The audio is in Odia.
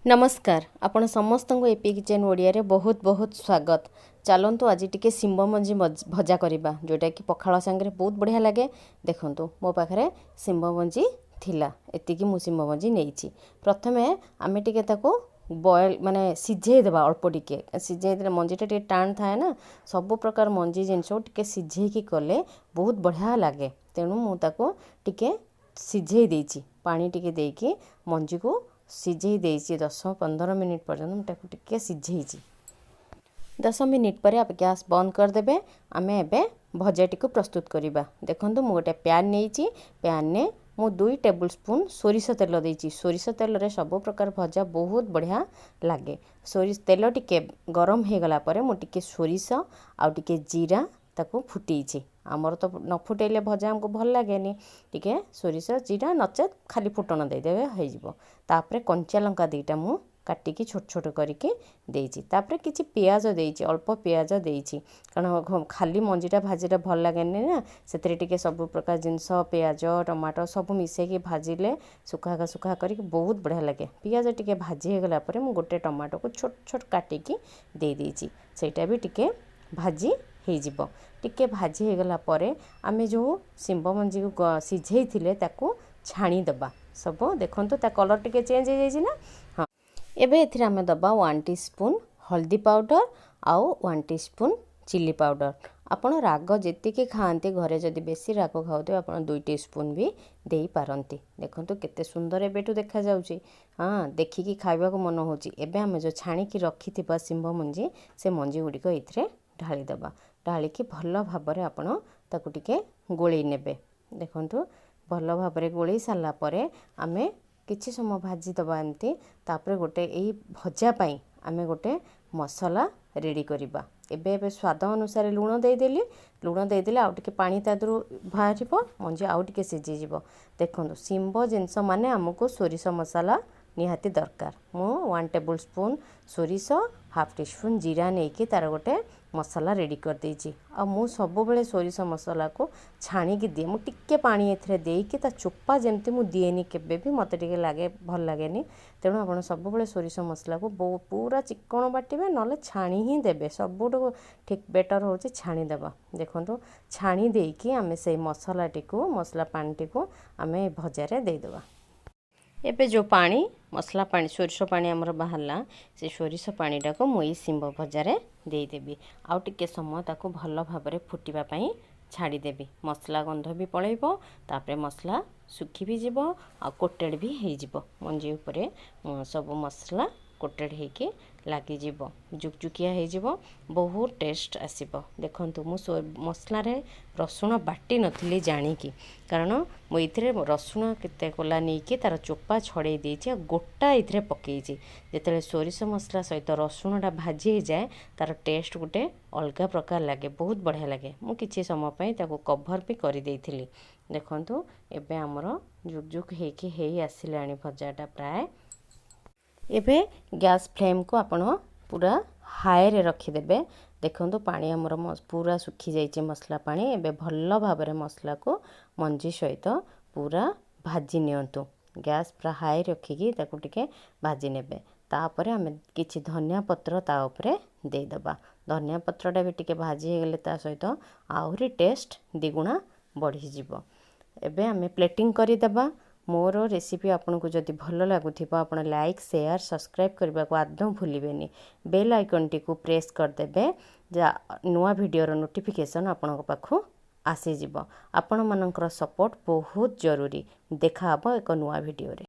ନମସ୍କାର, ଆପଣ ସମସ୍ତଙ୍କୁ ଏପି କିଚେନ୍ ଓଡ଼ିଆରେ ବହୁତ ବହୁତ ସ୍ୱାଗତ। ଚାଲନ୍ତୁ, ଆଜି ଟିକେ ଶିମ୍ବ ମଞ୍ଜି ଭଜା କରିବା, ଯେଉଁଟାକି ପଖାଳ ସାଙ୍ଗରେ ବହୁତ ବଢ଼ିଆ ଲାଗେ। ଦେଖନ୍ତୁ, ମୋ ପାଖରେ ଶିମ୍ବ ମଞ୍ଜି ଥିଲା ଏତିକି, ମୁଁ ଶିମ୍ବ ମଞ୍ଜି ନେଇଛି। ପ୍ରଥମେ ଆମେ ଟିକେ ତାକୁ ବଏଲ୍, ମାନେ ସିଝେଇ ଦେବା ଅଳ୍ପ ଟିକେ। ସିଝେଇ ଦେଲେ ମଞ୍ଜିଟା ଟିକେ ଟାଣ ଥାଏ ନା। ସବୁ ପ୍ରକାର ମଞ୍ଜି ଜିନିଷକୁ ଟିକେ ସିଝେଇକି କଲେ ବହୁତ ବଢ଼ିଆ ଲାଗେ। ତେଣୁ ମୁଁ ତାକୁ ଟିକେ ସିଝେଇ ଦେଇଛି। ପାଣି ଟିକେ ଦେଇକି ମଞ୍ଜିକୁ ସିଝେଇ ଦେଇଛି। 10-15 ମିନିଟ୍ ପର୍ଯ୍ୟନ୍ତ ମୁଁ ତାକୁ ଟିକେ ସିଝେଇଛି। 10 ମିନିଟ୍ ପରେ ଆପଣ ଗ୍ୟାସ୍ ବନ୍ଦ କରିଦେବେ। ଆମେ ଏବେ ଭଜାଟିକୁ ପ୍ରସ୍ତୁତ କରିବା। ଦେଖନ୍ତୁ, ମୁଁ ଗୋଟେ ପ୍ୟାନ୍ ନେଇଛି। ପ୍ୟାନ୍ରେ ମୁଁ 2 ଟେବୁଲ୍ ସ୍ପୁନ୍ ସୋରିଷ ତେଲ ଦେଇଛି। ସୋରିଷ ତେଲରେ ସବୁ ପ୍ରକାର ଭଜା ବହୁତ ବଢ଼ିଆ ଲାଗେ। ସୋରିଷ ତେଲ ଟିକେ ଗରମ ହେଇଗଲା ପରେ ମୁଁ ଟିକେ ସୋରିଷ ଆଉ ଟିକେ ଜିରା ତାକୁ ଫୁଟେଇଛି। ଆମର ତ ନ ଫୁଟେଇଲେ ଭଜା ଆମକୁ ଭଲ ଲାଗେନି। ଟିକେ ସୋରିଷ, ଜିରା, ନଚେତ୍ ଖାଲି ଫୁଟଣ ଦେଇଦେବେ, ହେଇଯିବ। ତାପରେ କଞ୍ଚା ଲଙ୍କା 2ଟା ମୁଁ କାଟିକି ଛୋଟ ଛୋଟ କରିକି ଦେଇଛି। ତାପରେ କିଛି ପିଆଜ ଦେଇଛି, ଅଳ୍ପ ପିଆଜ ଦେଇଛି, କାରଣ ଖାଲି ମଞ୍ଜିଟା ଭାଜିଲେ ଭଲ ଲାଗେନି ନା। ସେଥିରେ ଟିକେ ସବୁ ପ୍ରକାର ଜିନିଷ, ପିଆଜ, ଟମାଟୋ ସବୁ ମିଶାଇକି ଭାଜିଲେ ଶୁଖା ଶୁଖା କରିକି ବହୁତ ବଢ଼ିଆ ଲାଗେ। ପିଆଜ ଟିକେ ଭାଜି ହେଇଗଲା ପରେ ମୁଁ ଗୋଟେ ଟମାଟୋକୁ ଛୋଟ ଛୋଟ କାଟିକି ଦେଇଦେଇଛି। ସେଇଟା ବି ଟିକେ ଭାଜି ହେଇଯିବ। ଟିକେ ଭାଜି ହେଇଗଲା ପରେ ଆମେ ଯେଉଁ ଶିମ୍ବ ମଞ୍ଜିକୁ ସିଝେଇଥିଲେ, ତାକୁ ଛାଣିଦେବା ସବୁ। ଦେଖନ୍ତୁ, ତା କଲର୍ ଟିକେ ଚେଞ୍ଜ ହେଇଯାଇଛି ନା? ହଁ। ଏବେ ଏଥିରେ ଆମେ ଦେବା 1 ଟି ସ୍ପୁନ୍ ହଳଦୀ ପାଉଡ଼ର ଆଉ 1 ଟି ସ୍ପୁନ୍ ଚିଲି ପାଉଡ଼ର। ଆପଣ ରାଗ ଯେତିକି ଖାଆନ୍ତି, ଘରେ ଯଦି ବେଶୀ ରାଗ ଖାଉଥିବେ, ଆପଣ 2 ଟି ସ୍ପୁନ୍ ବି ଦେଇପାରନ୍ତି। ଦେଖନ୍ତୁ, କେତେ ସୁନ୍ଦର ଏବେଠୁ ଦେଖାଯାଉଛି। ହଁ, ଦେଖିକି ଖାଇବାକୁ ମନ ହେଉଛି। ଏବେ ଆମେ ଯେଉଁ ଛାଣିକି ରଖିଥିବା ଶିମ୍ବ ମଞ୍ଜି, ସେ ମଞ୍ଜି ଗୁଡ଼ିକ ଏଥିରେ ଢାଳିଦେବା। ଢାଳିକି ଭଲ ଭାବରେ ଆପଣ ତାକୁ ଟିକେ ଗୋଳେଇ ନେବେ। ଦେଖନ୍ତୁ, ଭଲ ଭାବରେ ଗୋଳେଇ ସାରିଲା ପରେ ଆମେ କିଛି ସମୟ ଭାଜିଦେବା ଏମିତି। ତାପରେ ଗୋଟେ ଏଇ ଭଜା ପାଇଁ ଆମେ ଗୋଟେ ମସଲା ରେଡ଼ି କରିବା। ଏବେ ଏବେ ସ୍ୱାଦ ଅନୁସାରେ ଲୁଣ ଦେଇଦେଲି। ଲୁଣ ଦେଇଦେଲେ ଆଉ ଟିକେ ପାଣି ତା ଦେହରୁ ବାହାରିବ, ମଞ୍ଜି ଆଉ ଟିକେ ସିଝିଯିବ। ଦେଖନ୍ତୁ, ଶିମ୍ବ ଜିନିଷ ମାନେ ଆମକୁ ସୋରିଷ ମସଲା ନିହାତି ଦରକାର। ମୁଁ 1 ଟେବୁଲ୍ ସ୍ପୁନ୍ ସୋରିଷ, ହାଫ୍ ଟି ସ୍ପୁନ୍ ଜିରା ନେଇକି ତା'ର ଗୋଟେ ମସଲା ରେଡ଼ି କରିଦେଇଛି। ଆଉ ମୁଁ ସବୁବେଳେ ସୋରିଷ ମସଲାକୁ ଛାଣିକି ଦିଏ। ମୁଁ ଟିକେ ପାଣି ଏଥିରେ ଦେଇକି, ତା ଚୋପା ଯେମିତି ମୁଁ ଦିଏନି କେବେ ବି, ମୋତେ ଟିକେ ଲାଗେ ଭଲ ଲାଗେନି। ତେଣୁ ଆପଣ ସବୁବେଳେ ସୋରିଷ ମସଲାକୁ ପୁରା ଚିକ୍କଣ ବାଟିବେ, ନହେଲେ ଛାଣି ହିଁ ଦେବେ। ସବୁଠୁ ଠିକ୍ ବେଟର୍ ହେଉଛି ଛାଣିଦେବା। ଦେଖନ୍ତୁ, ଛାଣି ଦେଇକି ଆମେ ସେଇ ମସଲାଟିକୁ, ମସଲା ପାଣିଟିକୁ ଆମେ ଭଜାରେ ଦେଇଦେବା। ଏବେ ଯେଉଁ ପାଣି, ମସଲା ପାଣି, ସୋରିଷ ପାଣି ଆମର ବାହାରିଲା, ସେ ସୋରିଷ ପାଣିଟାକୁ ମୁଁ ଏଇ ଶିମ୍ବ ଭଜାରେ ଦେଇଦେବି। ଆଉ ଟିକେ ସମୟ ତାକୁ ଭଲ ଭାବରେ ଫୁଟିବା ପାଇଁ ଛାଡ଼ିଦେବି। ମସଲା ଗନ୍ଧ ବି ପଳେଇବ, ତାପରେ ମସଲା ଶୁଖି ବି ଯିବ ଆଉ କୋଟେଡ଼ ବି ହେଇଯିବ। ମଞ୍ଜି ଉପରେ ସବୁ ମସଲା କୋଟେଡ଼ ହେଇକି ଲାଗିଯିବ, ଜୁକଜୁକିଆ ହେଇଯିବ, ବହୁତ ଟେଷ୍ଟ ଆସିବ। ଦେଖନ୍ତୁ, ମୁଁ ମସଲାରେ ରସୁଣ ବାଟି ନଥିଲି ଜାଣିକି, କାରଣ ମୁଁ ଏଇଥିରେ ରସୁଣ କେତେ କୋଲା ନେଇକି ତା'ର ଚୋପା ଛଡ଼େଇ ଦେଇଛି ଆଉ ଗୋଟା ଏଇଥିରେ ପକେଇଛି। ଯେତେବେଳେ ସୋରିଷ ମସଲା ସହିତ ରସୁଣଟା ଭାଜି ହେଇଯାଏ, ତା'ର ଟେଷ୍ଟ ଗୋଟେ ଅଲଗା ପ୍ରକାର ଲାଗେ, ବହୁତ ବଢ଼ିଆ ଲାଗେ। ମୁଁ କିଛି ସମୟ ପାଇଁ ତାକୁ କଭର୍ ବି କରିଦେଇଥିଲି। ଦେଖନ୍ତୁ, ଏବେ ଆମର ଜୁକ୍ ଜୁକ୍ ହେଇକି ହେଇ ଆସିଲାଣି ଭଜାଟା ପ୍ରାୟ। ଏବେ ଗ୍ୟାସ୍ ଫ୍ଲେମ୍କୁ ଆପଣ ପୁରା ହାଇରେ ରଖିଦେବେ। ଦେଖନ୍ତୁ, ପାଣି ଆମର ପୁରା ଶୁଖିଯାଇଛି, ମସଲା ପାଣି। ଏବେ ଭଲ ଭାବରେ ମସଲାକୁ ମଞ୍ଜି ସହିତ ପୁରା ଭାଜି ନିଅନ୍ତୁ। ଗ୍ୟାସ୍ ପୁରା ହାଇ ରଖିକି ତାକୁ ଟିକେ ଭାଜି ନେବେ। ତାପରେ ଆମେ କିଛି ଧନିଆ ପତ୍ର ତା ଉପରେ ଦେଇଦେବା। ଧନିଆ ପତ୍ରଟା ବି ଟିକେ ଭାଜି ହେଇଗଲେ ତା ସହିତ ଆହୁରି ଟେଷ୍ଟ ଦ୍ୱିଗୁଣା ବଢ଼ିଯିବ। ଏବେ ଆମେ ପ୍ଲେଟିଂ କରିଦେବା। ମୋର ରେସିପି ଆପଣଙ୍କୁ ଯଦି ଭଲ ଲାଗୁଥିବ, ଆପଣ ଲାଇକ୍, ସେୟାର, ସବସ୍କ୍ରାଇବ୍ କରିବାକୁ ଆଦୌ ଭୁଲିବେନି। ବେଲ୍ ଆଇକନ୍ଟିକୁ ପ୍ରେସ୍ କରିଦେବେ, ଯା ନୂଆ ଭିଡ଼ିଓର ନୋଟିଫିକେସନ୍ ଆପଣଙ୍କ ପାଖକୁ ଆସିଯିବ। ଆପଣମାନଙ୍କର ସପୋର୍ଟ ବହୁତ ଜରୁରୀ। ଦେଖା ହେବ ଏକ ନୂଆ ଭିଡ଼ିଓରେ।